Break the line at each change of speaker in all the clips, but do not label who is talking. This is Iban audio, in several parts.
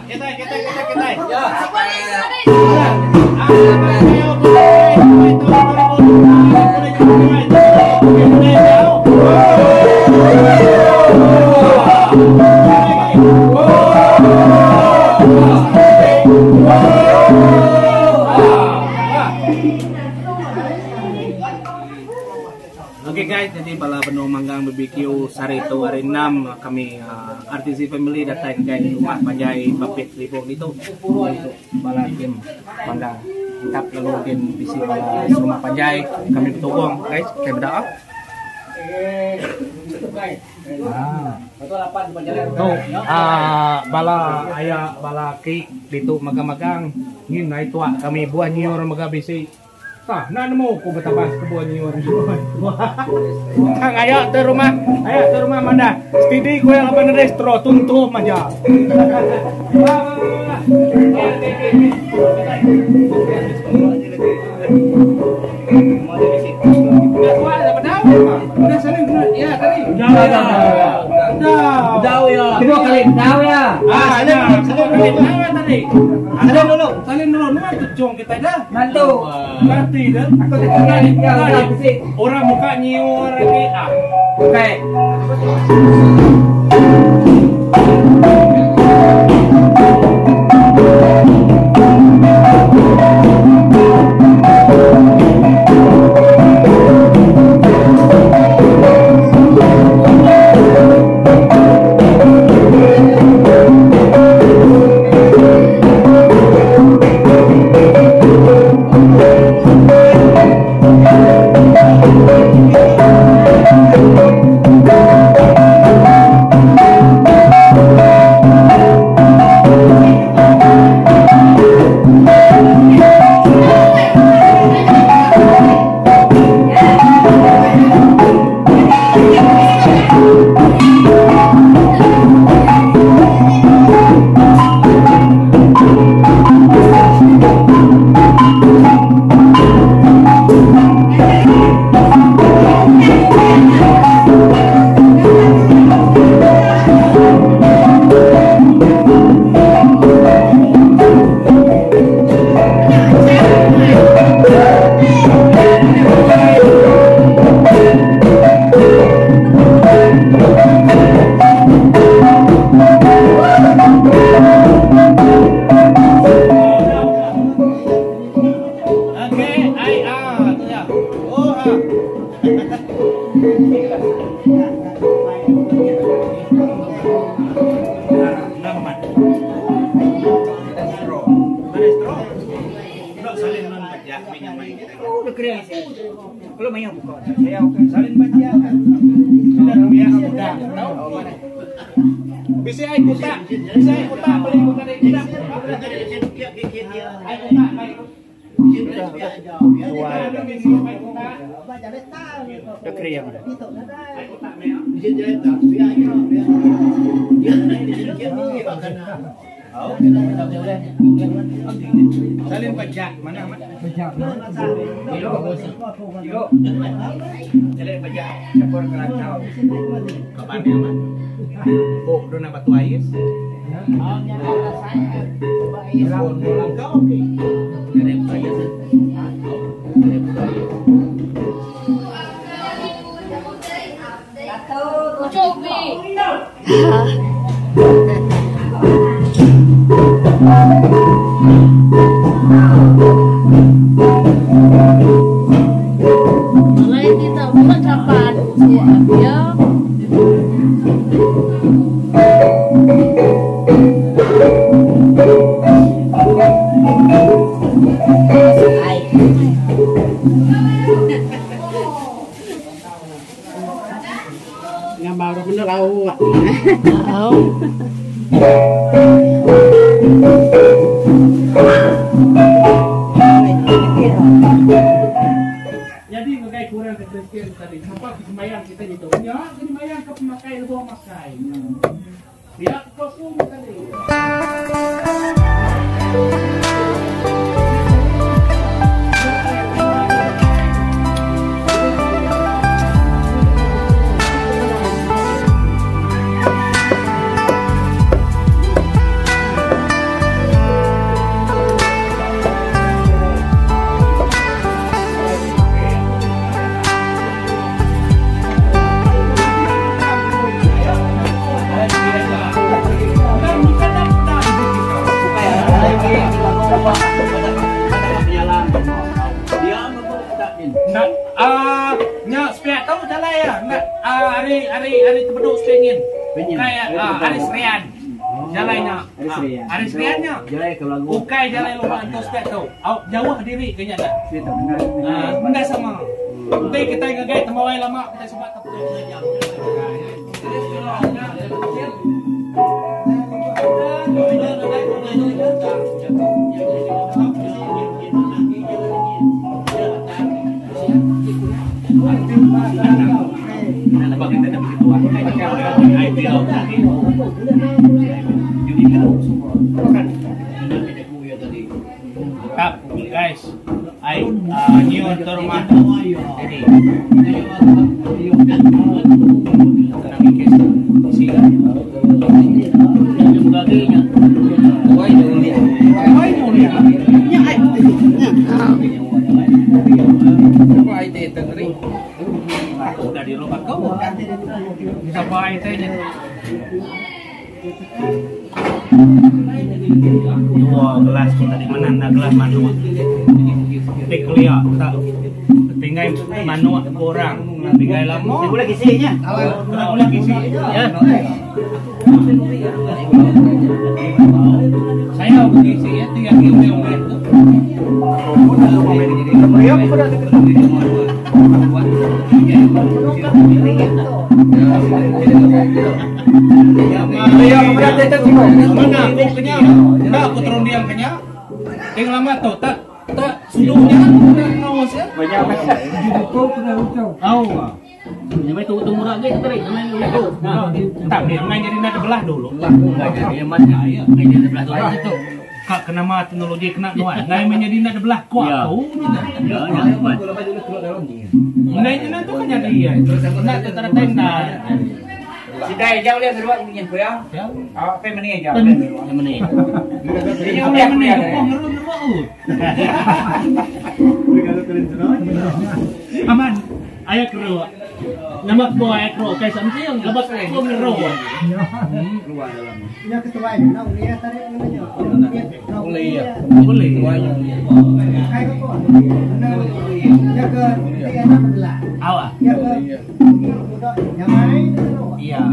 Kitai, kitai, kitai, kitai. Ya. Okay guys, jadi bala benung manggang BBQ sehari tu hari enam kami RTC family datai ngagai rumah panjai Bapit Libong ditu. Ditu bala tim manggang entap lalu din bisi bala serumah panjai kami betugong guys kitai meda ah. Tu aaa bala aya bala aki ditu magang-magang ngin ai tuak kami buah nyiur mega bisi. Tah enda nemu ku betabas ke buah nyiur Tang aya te rumah aya te rumah madah stidi ku iya laban nadai straw tuntum aja. Orang muka nyiur agi ah.
Bukai.
Okey, ai ah tu ya. Oh ha. Bisi ai kutak, bisi ai kutak beli ku tadi kutak. Ai kutak mai. Salin pajak mana amat? Salin pajak campur kelacau. Kaban dia amat. Oh, dona batu ais. Nyadi ngagai ke orang ke Kristian tadi sapa ke sembahyang kitai ditu nya ke sembahyang ke pemakai lebuh makai. Pia ko aku meh tadi. Enda ah nya sepiak tu jalai iya enda ah ari ari ari tebedu sepiak ngin. Ukai ah ari Serian. Jalai nya. Ari Serian nya. Ukai jalai Lubok Antu sepiak tu. Au jauh diri ke nya dah. Ah enda sama. Enti kitai ngagai tembawai lama kitai suba tebedu. Tap guys, ai uh, nyiur tu rumah ini. Tenang ikis isi. Udah di rumah kau. Siapa ai teh nya? Dua gelas ko tadi mana enda gelas manuk. Ti kelia tak tinggai manuk ko orang tinggai lama. Kena gula kisi. Ya. Sayau ke kisi ya ti agi ume-ume tu. Mana aku kenya, enda aku terunding kenya. Ting lama tu tak tak suduhnya ngawas ya. Au. Tak dia main jadi nak belah dulu. Kak kena mah teknologi kena nuan. Ngai main jadi nak belah kuat tu. Ngai nya tu kan jadi ya. Nak tu tak tenda.
Sidai jauh dia seruat ingin kuya. Ah, family jauh.
Family. Family. Aman. Aya keru. Nama ko aya keru kai samsing lebak ko ngeru.
Nya ketuai nya ulih tarik namanya.
Boleh ya. Boleh.
Kai ko. Nya ke dia nak belah.
Awa.
Nya ke budak nyamai.
Iya.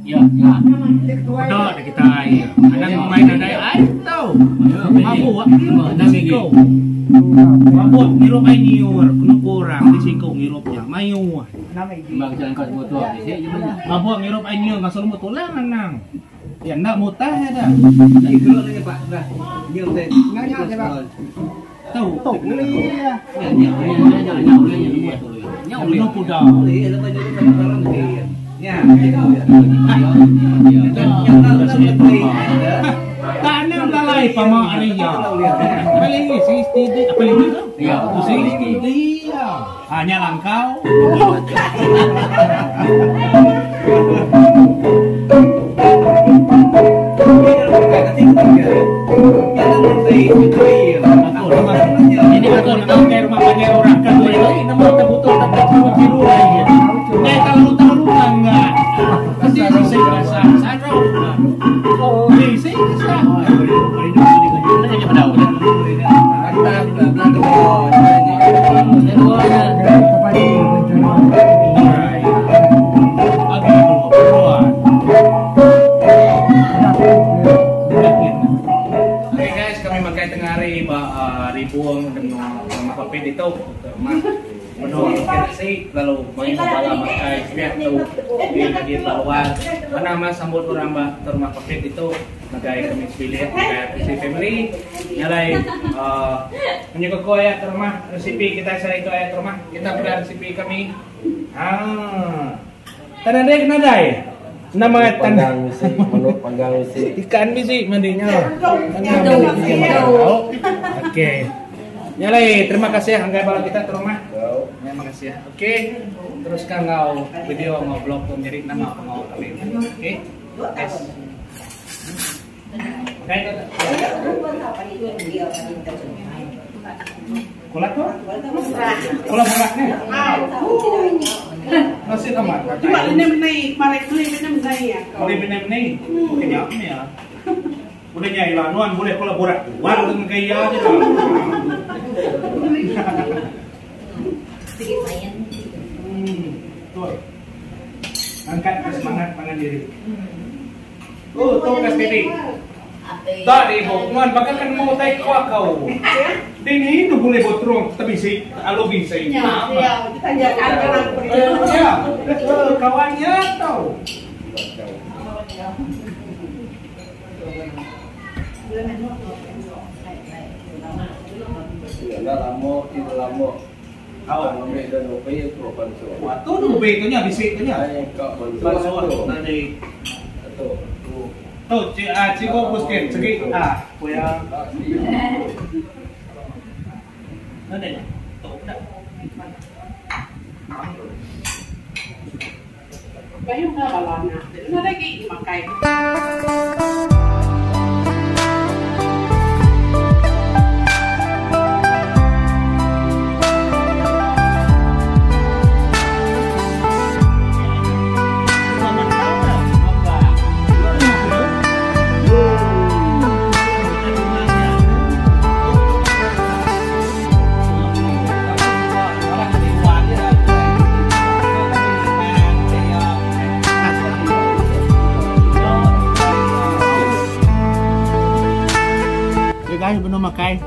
Ya, ya. Budak kita ai. Anang main nadai ai tau. Mabuk nang iko. Mabuk ngirup ai nyiur, kena kurang di siko ngirupnya. Mayuh. Mabuk ngirup ai nyiur ngasuh lemut tulang anang. Ya enda mutah ya dah. Tau. Penuh kuda. Tak anang lalai pama ariya. Paling si steady apa lagi tu? Ya, si steady. Hanya langkau. Ini aku nak pakai rumah panjang orang kan boleh nama terbutuh tak terbutuh biru lagi. Eh kalau tahu enggak. Pasti sih rasa sarau. Sih sih. Okay guys, kami makai tengah hari ba ribuang dengan rumah kopi ditu rumah menua nasi lalu main bala makai sepiak tu di di luar mana mas sambut orang ba rumah kopi ditu ngagai kami sebilik ngagai PC family nyalai uh, menyuka ko ayat rumah resipi kita saya itu ayat rumah kita peda resipi kami ah Tanadai kenadai nama
Panggang bisi, manuk panggang bisi.
Ikan bisi mandinya. Okey. Nyalai, terima kasih anggai bala kita ke rumah. Terima kasih ya. Okey, teruskan ngau video ngau vlog tu menjadi nama pengau kami. Okey. Guys. Okey. Kola tu? Kola berak ni? Nasi amat.
Cuma ini menai, marek beli ini menai ya.
Boleh menai menai. Kenyap ni ya. Udah nya ila nuan bulih kolaborat jual ke ngagai iya aja dah. Hmm, betul. Angkat ke semangat pangan diri. Oh, tu ke steady. Tak di ibu, nuan baka ke nemu utai kuak kau. Dini nu bulih botrong tebisi, alu bisi.
Ya,
kawan nya tau. Tu cikgu Puskin segi ku iya.
Mayuh ga bala anak ti nadai agi makai.
Okay guys, benung makai.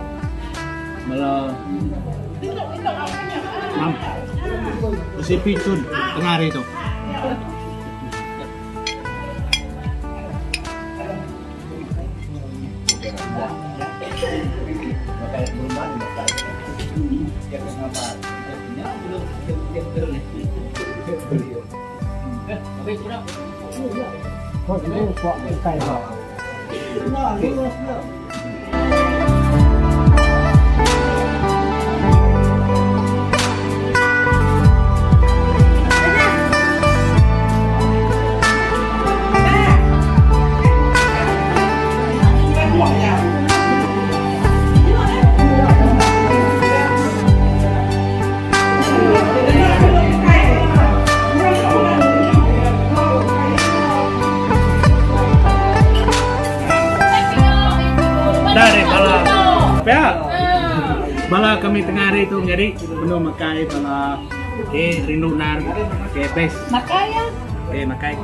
Bala Mam. Resipi cun tengah hari tu. Dari bala pia bala kami tengah hari tu jadi benung makai bala okay rindu nar okay best
Makai ya.
okay makai.